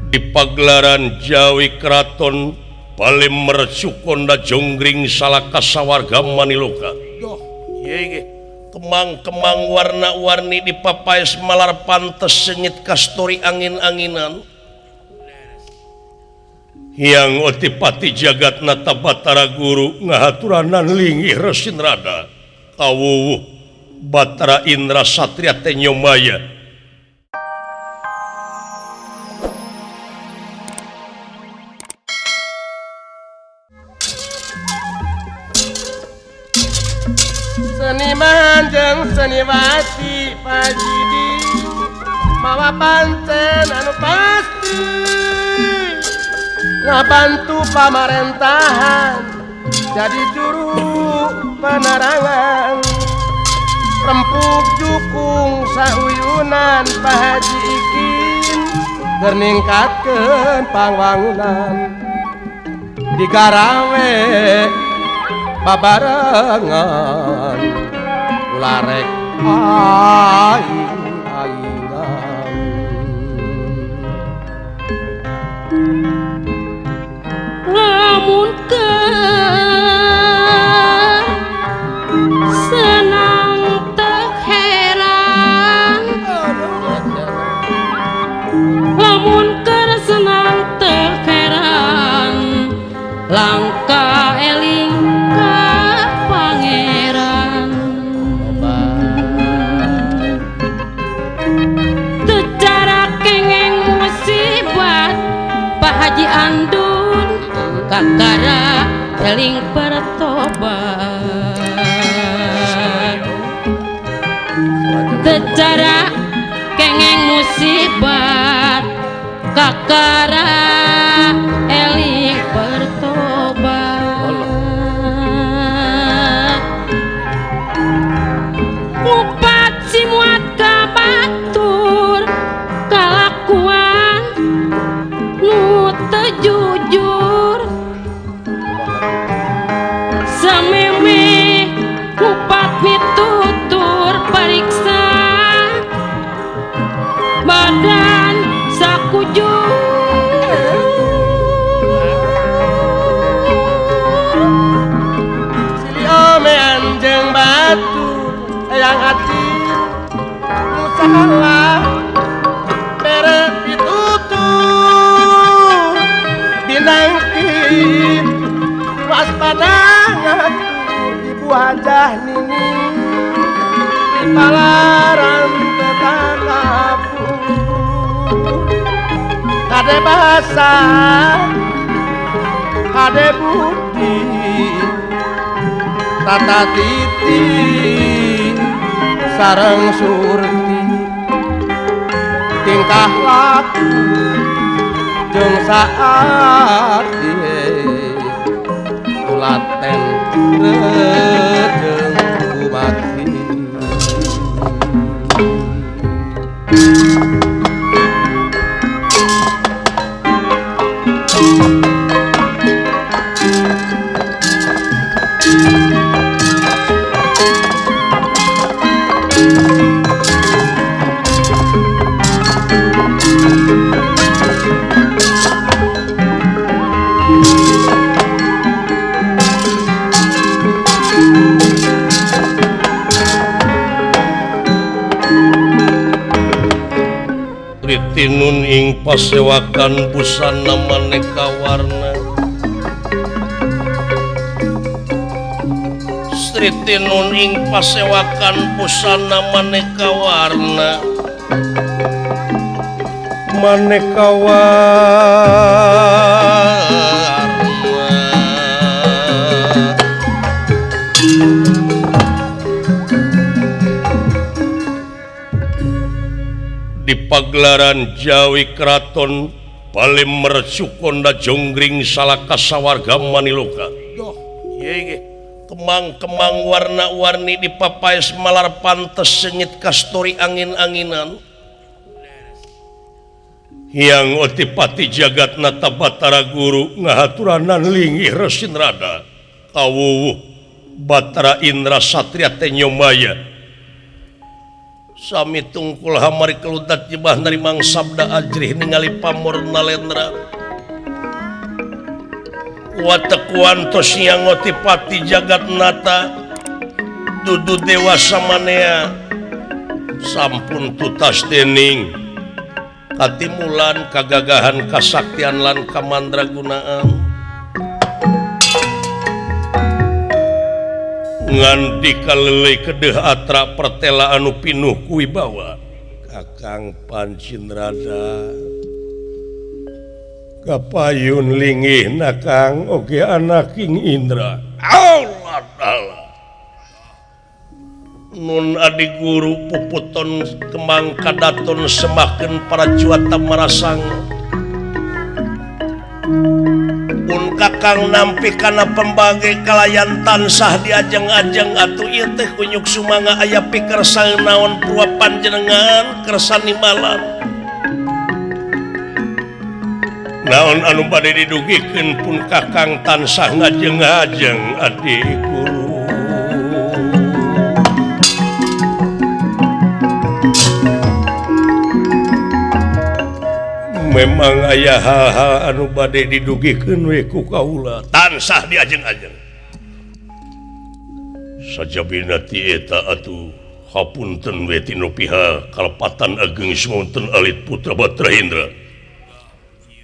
Di pagelaran Jawi Keraton Palemmer Sukonda Jonggring Salaka sawarga Maniloka. Kemang-kemang warna-warni di papaes malar pantes sengit kastori angin-anginan. Hyang Otipati jagat nata Batara Guru ngahaturanan linggih resin rada kawuwuh Batara Indra Satria Tenyomaya. Seniman jeung seniwati pajidi mawa pancen anu pasti ngabantu pamarentahan jadi juru penerangan rempuk jukung sauyunan Pak Haji Ikin keur ningkatkeun pangwangunan digarawe babarengan ularek aing-aingan. Lamun senang teu heran, lamun keur senang teu heran, langka eling ka pangeran. Teu cara kengeng musibat Pak Haji Andun kakara eling pertobat. Teu cara kengeng musibat kakara eling pertobat. Ngupat si muat ka batur kalakuan nu teu jujur, sameme ngupat mitutur pariksa badan sakujur. Silih omean jeung batu eyang ati nu salah bere pitutur binangkit waspada ngatur ibu hajah nini di palaran tetanggapu kade bahasa kade budi tata titi sareng surti tingkah laku jeung saat tulaten rejeng kumati. Ritinun ing pasewakan busana maneka warna, Sritinun ing pasewakan busana maneka warna, maneka warna. Di pagelaran Jawi Keraton Palemmer Sukonda Jonggring Salaka sawarga Maniloka. Kemang-kemang warna-warni di papaes malar pantes sengit kastori angin-anginan. Hyang Otipati jagat nata Batara Guru ngahaturanan linggih resin rada kawuwuh Batara Indra Satria Tenyomaya. Sami tungkul hamari keludat jebah narimang sabda ajrih ningali pamor nalendra. Watekuan tos nyangoti pati jagat nata dudu dewasa manea sampun tutas dening katimulan kagagahan kasaktian lan kamandragunaan. Nganti kalelei kedeh atra pertela anu pinuh kuwibawa Kakang Pancinrada kapayun lingih nakang oge anak King Indra. Allah Allah nun adi guru puputon kemang kadaton semakin para juata marasang pun kakang nampi kana pembage kalayan tansah diajeng-ajeng atuh ieu teh kunyuk sumangga aya pikersa naon purwa panjenengan kersa nimalan naon anu bade didugikeun pun kakang tansah ngajeng-ajeng adi guru. Memang aya hal-hal anu bade didugikeun we ku kaula tansah diajeng-ajeng sajabina ti eta atuh hapunten we tinu pihak kalepatan ageng smonten alit putra Batra Indra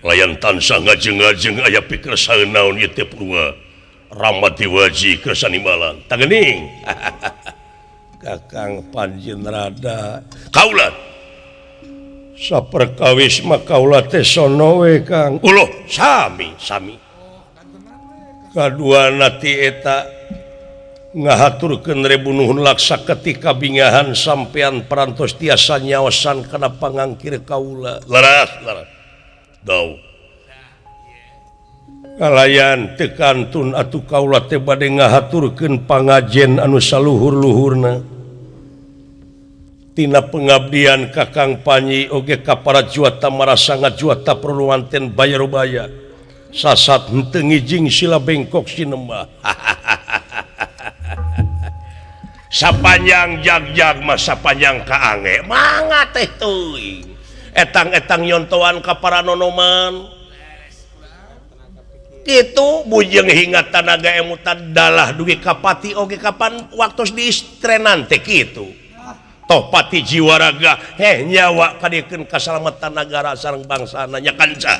layan tansah ngajeng-ajeng aya pikersa naon ieu teh purwa Ramati waji kersa nimalan tagening. Kakang Panjenrada kaula saperkawis mah kaula teh sono we Kang. Uloh sami sami kaduana ti eta ngahaturkeun rebu nuhun laksa ketika bingahan sampean parantos tiasa nyaosan kana pangangkir kaula. Laras laras dau kalayan teu kantun atuh kaula teh bade ngahaturkeun pangajen anu saluhur-luhurna tina pengabdian Kakang Panji oge ka para juata marasanga juata perluanten bayarubaya sasat henteu ngijing sila bengkok sinembah. Sapanjang jag-jag mah sapanjang kaange mangga teh teuing etang-etang nyontoan ka para nonoman kitu bujeng hingga tanaga emutan dalah dugi ka pati oge kapan waktos diistrenan teh kitu toh pati jiwa raga heh nyawa kadiekeun kasalamatan nagara sareng bangsana nya kanca.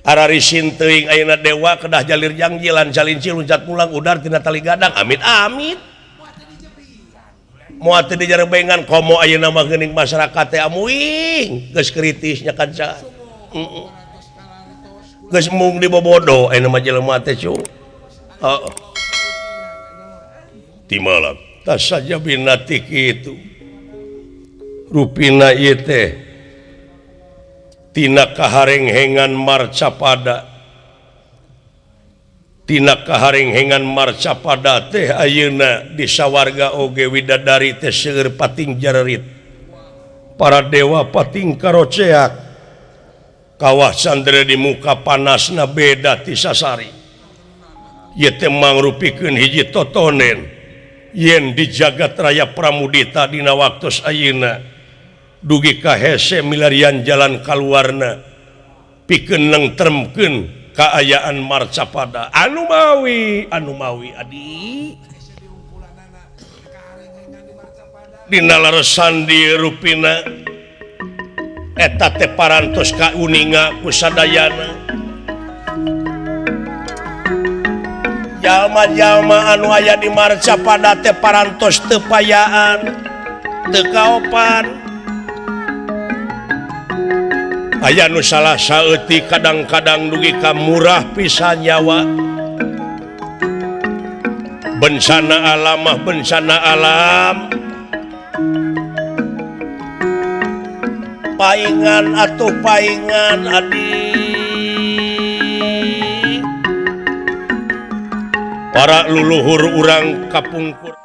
Ararisin teuing ayeuna dewa kedah jalir jangjilan calinci luncat pulang udar tina tali gadang amit amit moal teu dijarebengan komo ayeuna mah geuning masyarakat teh amuing geus kritis nya kanca. Geus mung dibobodo ayeuna mah jelema teh cu. Heeh. Malam tas saja binati kitu rupina ieu teh tina kaharenghengan marcapada tina kaharenghengan marcapada teh ayeuna di sawarga oge widadari teh seueur pating jarerit para dewa pating karoceak kawah sandere di muka panasna beda ti sasari ieu teh mangrupikeun hiji totonen yen di jagat raya Pramudita dina waktos ayeuna dugi ka hese milarian jalan kaluarna pikeun nengtremkeun kaayaan marcapada anu mawi adi dina leresan di rupina eta teh parantos kauninga ku sadayana jalma-jalma anu aya di marcapada teh parantos teu payaan teu kaopan aya nu salah saeutik kadang-kadang dugi ka murah pisan nyawa bencana alam mah bencana alam paingan atuh paingan adi para luluhur urang kapungkur.